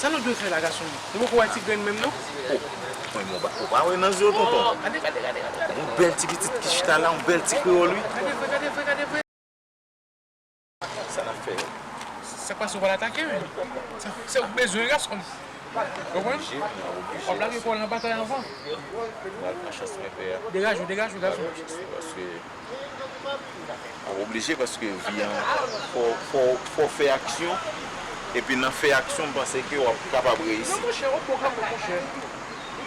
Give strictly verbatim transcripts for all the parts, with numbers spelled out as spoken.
Sa nou dwe fè la, gason? Nou poko wè ti grenn menm, non? Oh, mwen, mwen, ou pa wè nan zye w, tonton? Gade, gade, gade, gade, gade. Yon bèl ti pitit ki chita la, yon bèl ti kreyòl, wi. Gade vre, gade vre, gade vre. Sa n ap fè? Sa k pase, ou pral atake, wi. Sa, se ou k bezwen, gason. Ou konprann? Oblije, mwen oblije. W ap lage kò w nan batay anvan. Mwen al pran chans mwen fè a. Degaje w, degaje w, gason. Mwen al pran chans mwen, paske M ap oblije paske vi an, fò, fò, fò fè aksyon. Epi nan fè aksyon, m panse ke w ap kapab reyisi. Non, monchè, w ap bon kanmenm, monchè.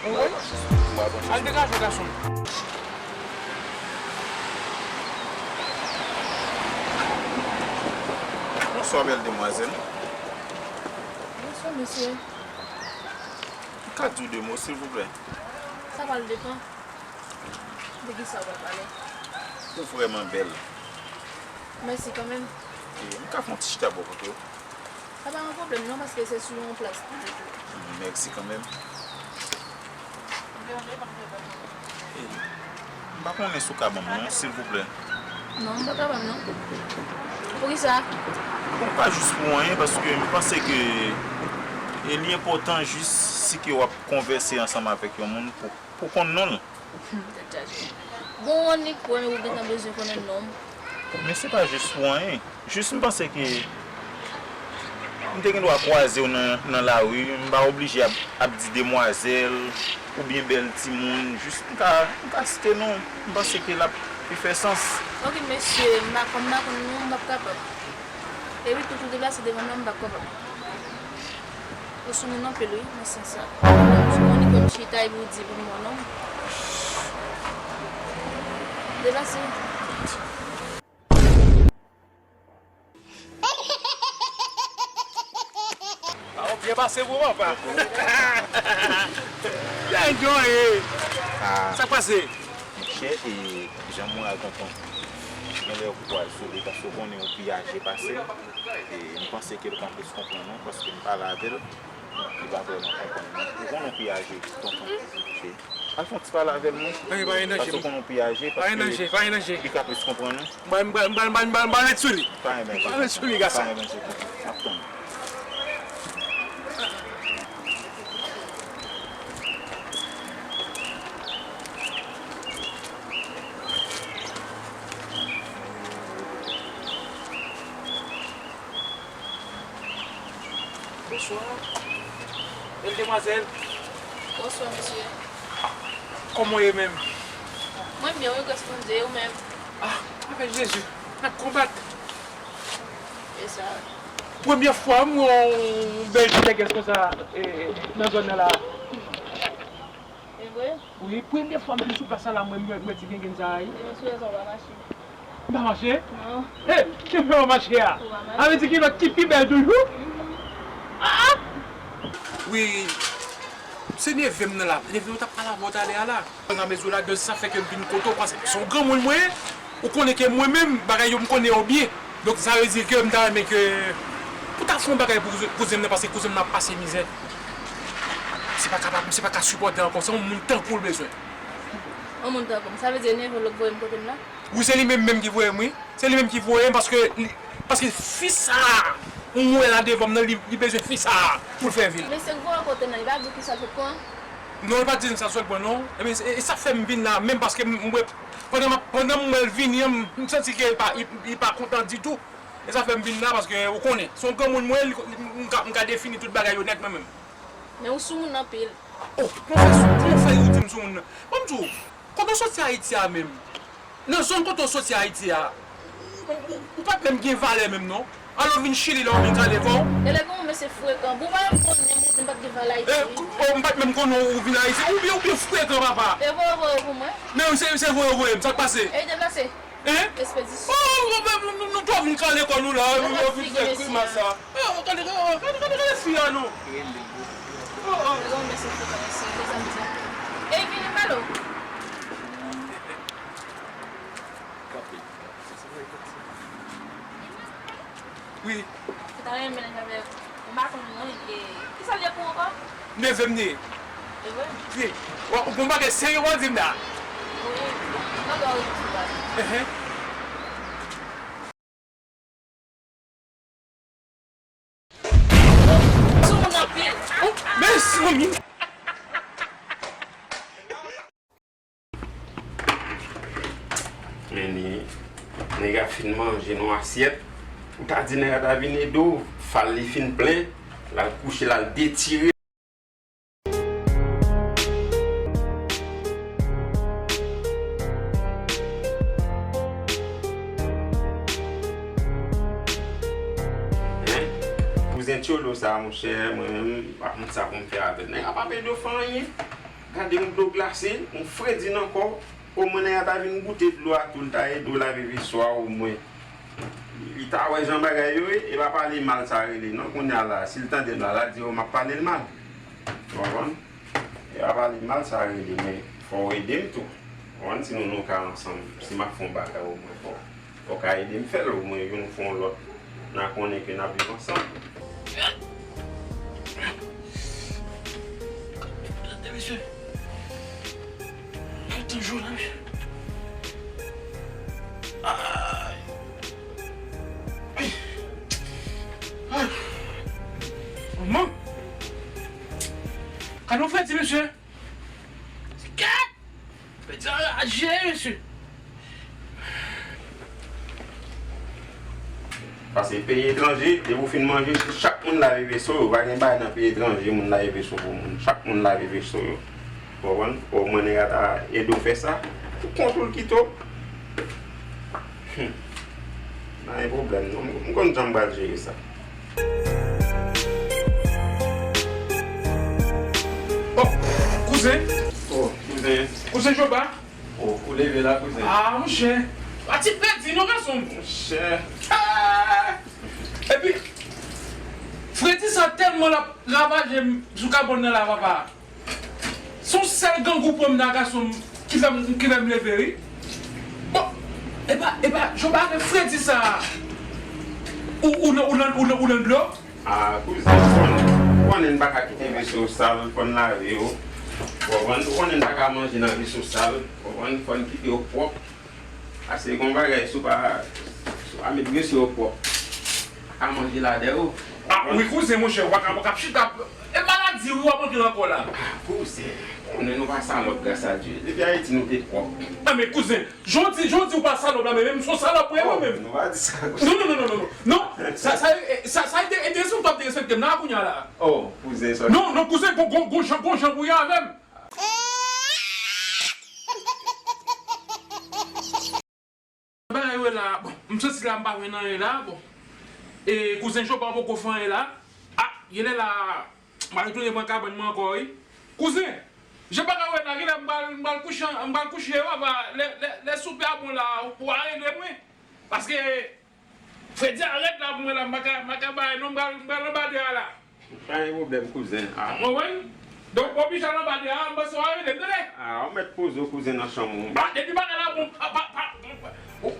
Ou konprann? Al degaje w, gason. Bonswa, bèl demwazèl. Bonswa, mesye. M ka di w de mo, silvouplè? Sa pral depann. De kisa w ap pale? Ou vrèman bèl. Mèsi kanmenm. E, m ka fè yon ti chita bò kote w? Sa pa yon pwoblèm non, paske se sou yon plas li te tou. Mèsi kanmenm. E, m pa konnen si w ka ban m non, silvouplè. Non, m pa ka ban m non. Poukisa? Bon, pa jis pou anyen, paske m panse ke, e, li enpòtan jis si ke w ap konvèse ansanm avèk yon moun pou, pou konn non l. Hmm, tèt chaje. Bon, annik wè, men ou gentan bezwen konnen non m. Men se pa jis pou anyen. Jis m panse ke m te gen dwa kwaze w nan, nan lari, m pa oblije ap, ap di demwazèl oubyen bèl timoun. Jis m ka, m ka site non w. M panse ke l ap pi fè sans. Ok, mesye, m pa, kòm m pa konn non w, m p ap kapab. Epi tou, tou deplase devan m nan, m p ap kapab. Ou soumoun anpil wi, nan sans sa. Ou konn li konn chita epi ou di pou m non. Deplase. Ah, ou byen pase pou papa. Enjoy. Ah. Sa k pase? Monchè, e, jan m wè a tonton, gen lè ou kwazele paske ou konnen ou pi aje pase l. E m panse ke l ka plis konprann ou paske m pale avè l, li pa vrèman konprann mwen. Ou konnen ou pi aje, tonton. Al fè yon ti pale avè l non. Pa gen, pa gen danje. Paske ou konnen ou pi aje, pa gen danje, pa gen danje. Li ka plis konprann ou. M pral, m pral, m pral, m pral, m pral, m pral ret sou li. Pa gen danje. M pral ret sou li, gason. Pa gen danje, tonton. M ap tann ou. Bonswa. Bèl demwazèl. Bonswa, mesye. Kòman w ye menm? Mwen byen, wi, gras Bondye, e ou menm? Ah, avèk Jezi, n ap konbat. E sa. Premye fwa m wè yon bèl ti nègès konsa, e, nan zòn nan la. E vre? Wi, premye fwa m vin sou plas sa la, mwen, mwen, mwen ti gengen sa a, wi. E mesye, sa w pa mache. M pa mache? Non. He, ki fè w mache a? Ou pa mache. Sa vle di gen lòt ki pi bèl toujou? Mhm. Ah, ah! Wi, se neve m nan la. Neve m t ap pale avè w talè a la. Nan mezi w la, de sa fè ke m vin kote w, paske se yon granmoun mwen ye. Ou konnen ke mwen menm, bagay yo, m konnen yo byen. Donk, sa vle di ke m ta renmen ke pou ta fè yon bagay pou kouzen, kouzen m nan, paske kouzen m nan ap pase mizè. Se pa kapab, se pa ka sipòte ankò. Se yon moun tankou l bezwen. Yon moun tankou m. Sa vle di e neve w k voye m kote m la? Wi, se li menm menm ki voye m, wi. Se li menm ki voye m, paske li, paske fi sa a, ou wè la devan m nan, li, li bezwen fi sa a pou l fè vi l. Men se k voye w kote m nan, li pa di w kisa l sot pran? Non, li pa di m sa l sot pran, non. Ebyen, e, e sa fè m vin la, menm paske m, m wè, pandan m ap, pandan m wè l vini an, m, m santi ke li pa, li, li pa kontan ditou. E sa fè m vin la, paske ou konnen, se yon granmoun mwen, li, li, m ka, m ka defini tout bagay yo nèt mwen menm. Men ou soumoun anpil. Oh, kòman w fè sou, kòman w fè ou di m soumoun nan? Ban m di w, kote w soti Ayiti a menm? Nan zòn kote w soti Ayiti a, ou, ou, ou pa t menm gen valè menm non. Alò w vin Chili la, w vin kale kò w. E lè gen yon mesye frekan, bon, ou pa menm konnen m, ou di m pa t gen valè Ayiti. E, oh, m pa t menm konnen w vin Ayiti. Ou byen, ou byen frekan, papa. E voye, voye pou mwen. Men se, se voye, voye m, sa k pase? E deplase. Hein? Espedisyon. Oh, nou, nou, nou, nou twò vin kale kò nou la, nou, nou vin fè grimas sa. Oh, gade, gade, gade, gade, gade fi a non. Oh, oh. Gade yon mesye fout an mesye, mezanmi. Ey, vini m pale w. Wi. Ou ta renmen menaj avè m. M pa konn non, e, kisa l ye pou ou ankò? Neve m li ye. E vre? Wi. Ou, ou gon bagay serye w ap di m la? Wi. Mwen gen yon sou baz. Ehe. Sou moun nan Men ni, nèg la fin manje nan asyèt. Ou ta di nèg la ta vin ede w, fal li fin plen, l al kouche, l al detire. Hein? Kouzen Tcholo sa, monchè, mwen menm, m pa konn sa pou m fè avè l. Nèg la p ap ede w fè anyen. Gade yon dlo glase, yon fredi nan kò w. Omwen nèg la ta vin goute dlo a tou, l ta ede w lave veso a omwen. Li ta wè jan bagay yo ye, e pa pale mal sa rele non. Kounye a la, si l tande m la, l a di, "O, m ap pale l mal." Ou konprann? E pa pale m mal sa rele, men fò w ede m tou. Ou konprann? Sinon nou ka ansanm, si m ap fè yon bagay omwen, fò, fò w ka ede m fè l, omwen youn fè yon lòt, n a konnen ke n ap viv ansanm. Tande, mesye. Tout jou la, mesye. Ay. Ay. Manman. Gade yon fredi, mesye. Gad! Fredi anraje, mesye. Paske peyi etranje, depi w fin manje, se chak moun lave veso yo. Pa gen bagay nan peyi etranje, moun lave veso pou moun. Chak moun lave veso yo. Ou konprann? Omwen nèg la ta ede w fè sa. Pou kont ou l kite w. Hmm. Pa gen pwoblèm non. M konn jan m pral jere sa. Oh, kouzen. Oh, kouzen. Kouzen Joba. Oh, ou leve la, kouzen. Ah, monchè. Pa ti fredi non, gason. Monchè. Ah! Epi, fredi sa tèlman l ap ravaje m sou kabòn nan la, papa. Se yon sèl grangou pran m nan, gason m, ki fè m, ki fè m leve, wi. Bon, epa, epa, Joba, fredi sa, ou, ou nan, ou nan, ou nan, ou nan dlo? Ah, kouzen, ou konnen, ou konnen n pa ka kite veso sal, fò n lave yo. Ou konprann? Ou konnen n pa ka manje nan veso sal, ou konprann? Fò n kite yo pwòp. Paske gon bagay, si w pa, si w pa met veso yo pwòp, pa ka manje ladan yo. Ah, wi, kouzen, monchè, ou pa ka, ou pa ka chita. E maladi, wi, w ap antre ankò la. Ah, kouzen, ou konnen nou pa salòp, gras a Dye. Depi Ayiti, nou te pwòp. Ah, men kouzen, jan w di, jan w di ou pa salòp la, men menm si w salòp, wi, mwen menm. Non, pa di sa, kouzen. Non, non, non, non, non, non. Non, sa, sa, sa, sa, e derespekte m, w ap derespekte m nan kounye a la. Oh, kouzen, sa. Non, non, kouzen, gon, gon, gon jan, gon jan pou ye avè m. Bagay yo la, bon, m soti la, m pa jwenn anyen la, bon. E kouzen Joba poko fè anyen la. Ah, genlè la, m a retounen pran kabann mwen ankò, wi. Kouzen, jan bagay yo ye la, genlè m pral, m pral kouche, m pral kouche, papa, lè, lè, lè soupe a bon la, ou a rele mwen. Paske fredi a rèd la pou mwen la, m pa ka, m pa ka bay non, m pral, m pral anba dè a la. Pa gen pwoblèm, kouzen. Ah. Ou konprann? Donk, w oblije al anba dè a, m panse w a rele m, tande? Ah, ou mèt poze w, kouzen, nan chanm ou. Ah, depi bagay la bon, pa, pa, pa, pa,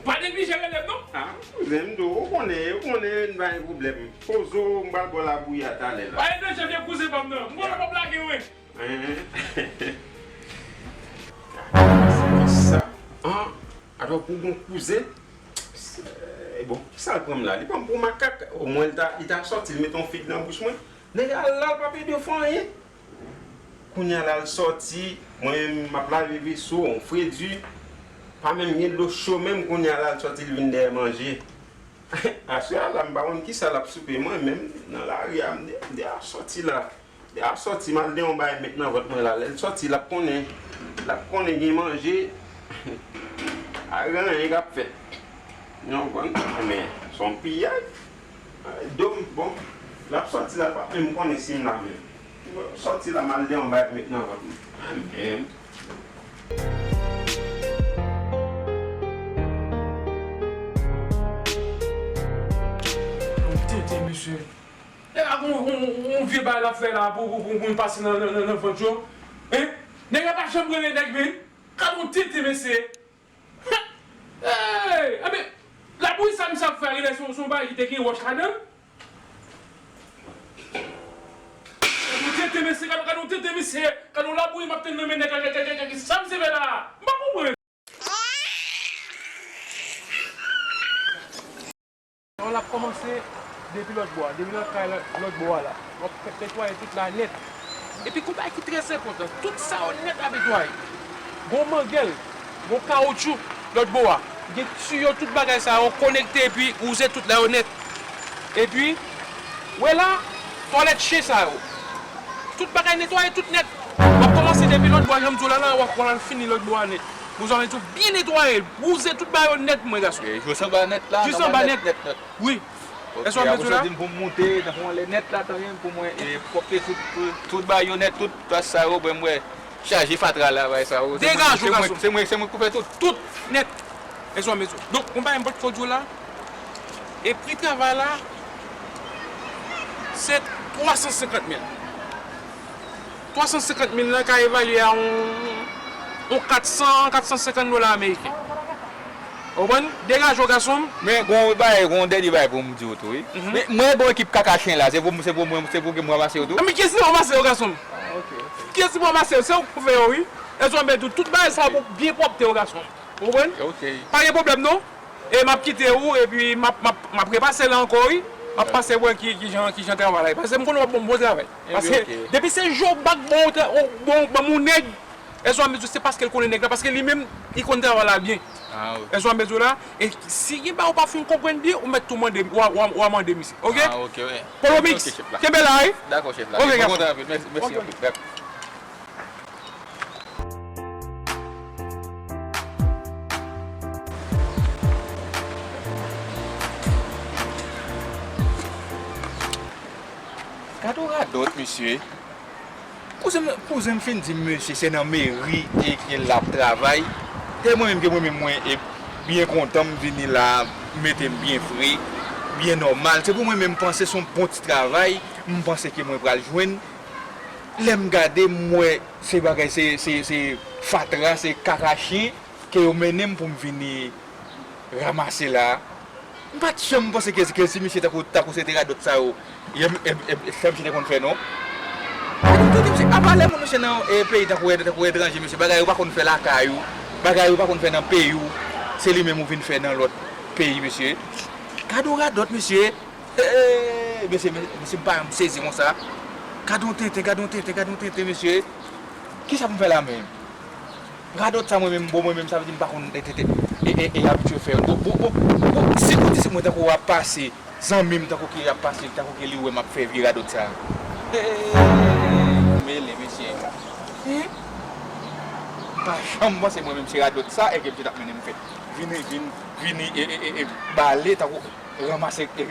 pa neglije rele m, non? Ah, kouzen, m di w, ou konnen, ou konnen, pa gen pwoblèm. Poze w, m pral ba w labouyi a talè la. Pa gen danje, vye kouzen pa m nan. M konnen w ap lage mwen. Hein? Sa. Ah, atò pou gon kouzen. Eh, bon, kisa l pran m la? Li pran m pou makak. Omwen li ta, li ta sòti, li mete yon fig nan bouch mwen. Nèg la la, l pa pede fè anyen. Kounye a la, l sòti, mwen menm, m ap lave veso, yon fredi. Pa menm gen dlo cho menm, kounye a la, l sòti, l vin dèyè manje. Aswè a la, m pa konn kisa l ap soupe. Mwen menm, nan lari a, m de, m de a sòti la. Lè ap sòti, m al de yon bagay met nan vant mwen la. Lè l sòti, l ap konnen, l ap konnen gen manje. A gen anyen k ap fèt. Ou konprann? Men, se yon piyay. Do m, bon, l ap sòti la, l p ap menm konnen si m la menm. Sòti la, m al de yon bagay met nan vant mwen. Men, yon tete, mesye. E ak yon, yon, yon, yon vye bagay l ap fè la pou, pou, pou, pou moun pase nan, nan, nan, nan vant yo. Hein? Nèg la pa janm rele nèg, men. Gad yon tete, mesye. Hey! Anben, labouyi sa misye ap fè a, genlè se yon, se yon bagay ki te gen wòch ladan l. Gad yon tete, mesye, gad, gad yon tete, mesye. Gad yon labouyi m ap tann nan men nèg la, gad, gad, gad, gad, sa misye fè la a? M pa konprann. Sa w l ap kòmanse depi lòt bò a, depi nan kay lòt, lòt bò a la. W ap fèk netwaye tout la nèt. Epi gon bagay ki trè enpòtan, tout sa yo nèt ap netwaye. Gon mangèl, gon kawoutchou lòt bò a. Gen tiyo, tout bagay sa yo konekte epi wouze tout la yo nèt. Epi, wè la, twalèt chen sa yo. Tout bagay netwaye, tout nèt. W ap kòmanse depi lòt bò a, jan m di w la, la, w ap, w ap fini lòt bò a nèt. Bouzen di w byen netwaye, wouze tout bagay yo nèt, mwen gason. E, jis anba nèt la, jis anba nèt, nèt, nèt. Wi. Ok, èske w ap mete la? Apre sa, w di m pou m moute, tankou anlè nèt la, tanyen, pou mwen, e, pwòpte tout, tout, tout bagay yo nèt, tout plas sa yo, bon, mwen chaje fatra la, bagay sa yo. Se mwen, degaje w, se mwen, gason. Se mwen, se mwen ki fè tout. Tout nèt. Èske w ap mete la? Donk, yon bagay m potko di w la, e pri travay la, se twa san senkant mil. Twa san senkant mil lan ka evalye a yon, yon kat san, kat san senkant dola ameriken. Ou konprann? Degaje w, gason m. Men, gon bagay, gon dènye bagay pou m di w tou, wi. Mhm. Men, mwen, gon ekip kaka chen la, se pou, se pou mwen, se pou ke m ranmase yo tou. Men kiyès ki ranmase yo, gason m? Ah, ok, ok. Kiyès ki ranmase yo? Se ou k pou fè yo, wi. Èske w ap mete tout, tout bagay sa pou byen pwòpte yo, gason m. Ou konprann? Ok. Pa gen pwoblèm, non. E m ap kite ou, epi m ap, m ap, m ap repase la ankò, wi. M ap pase wè ki, ki jan, ki jan travay la ye. Paske m konnen w ap ban m bon travay. Paske depi se Joe Bak bon, bon, ban m yon nèg, èske w ap mete se paske l konnen nèg la, paske li menm, li konn travay la byen. Ah, ok. Èske w ap mete la? E si gen bagay ou pa fin konprann byen, ou mèt tou mande, w a, w a, w a mande misye. Ok? Ah, ok, wi. Polo Mix, kenbe la, wi. Dakò, chèf la. Ok, m kontan anpil. Mèsi, mèsi anpil. Dakò. Gade yon radòt, mesye. Kouzen m, kouzen m fin di m, mesye, se nan meri e ke l ap travay. E mwen menm, ke mwen menm, mwen, e byen kontan, m vini la, m mete m byen fre, byen nòmal. Se pou mwen menm, m panse se yon bon ti travay, m panse ke mwen pral jwenn. Lè m gade, m wè se bagay, se, se, se fatra, se kaka chen ke yo mennen m pou m vini ranmase la. M pa t janm panse ke, ke ti misye tankou, tankou se te radòt sa yo, e, e, e, sa misye te konn fè, non. Gade, gade, misye, apa lè moun, misye, nan, e, peyi tankou, tankou etranje, misye, bagay yo pa konn fè lakay ou, bagay yo pa konn fè nan peyi w, se li menm ou vin fè nan lòt peyi, mesye. Gade yon radòt, mesye. Hey, mesye, mesye, m pa janm sezi konsa. Gade yon tenten, gade yon tenten, gade yon tenten, mesye. Kisa pou m fè la menm? Radòt sa mwen menm, bon, mwen menm, sa vle di m pa konn tenten, e, e, e abitye fè. Bon, bon, bon, bon, si pou di se mwen tankou w ap pase, zanmi m tankou ki ap pase, tankou ki li wè m ap fè vye radòt sa. Hey, mele, mesye. Hen? M pa janm panse mwen menm se radòt sa, e ke misye t ap mennen m fè. Vini, vin, vini, e, e, e, e, bale, tankou ranmase, e,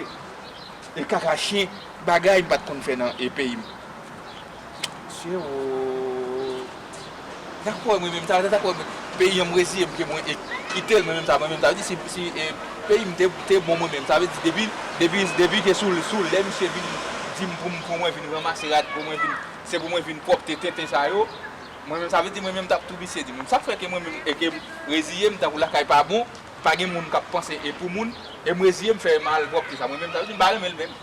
e kaka chen, bagay m pa t konn fè nan, e, peyi m. Mesye, o. Dakò, mwen menm, sa, dakò, peyi an, m reziye m ke mwen, e, kite l, mwen menm, sa, mwen menm, sa vle di, si, si, e, peyi m te, te bon, mwen menm, sa vle di, depi, depi, depi ke sou, sou lè misye vin di m pou m, pou mwen vin ranmase rad, pou mwen vin, se pou mwen vin pwòpte tenten sa yo, mwen menm, sa vle di, mwen menm, m t ap tou misye di, mwen, sa k fè ke mwen menm, e ke m reziye m, tankou lakay pa bon, pa gen moun k ap panse e pou moun, e m reziye m fè malpwòpte sa. Mwen menm, sa vle di m pa renmen l menm.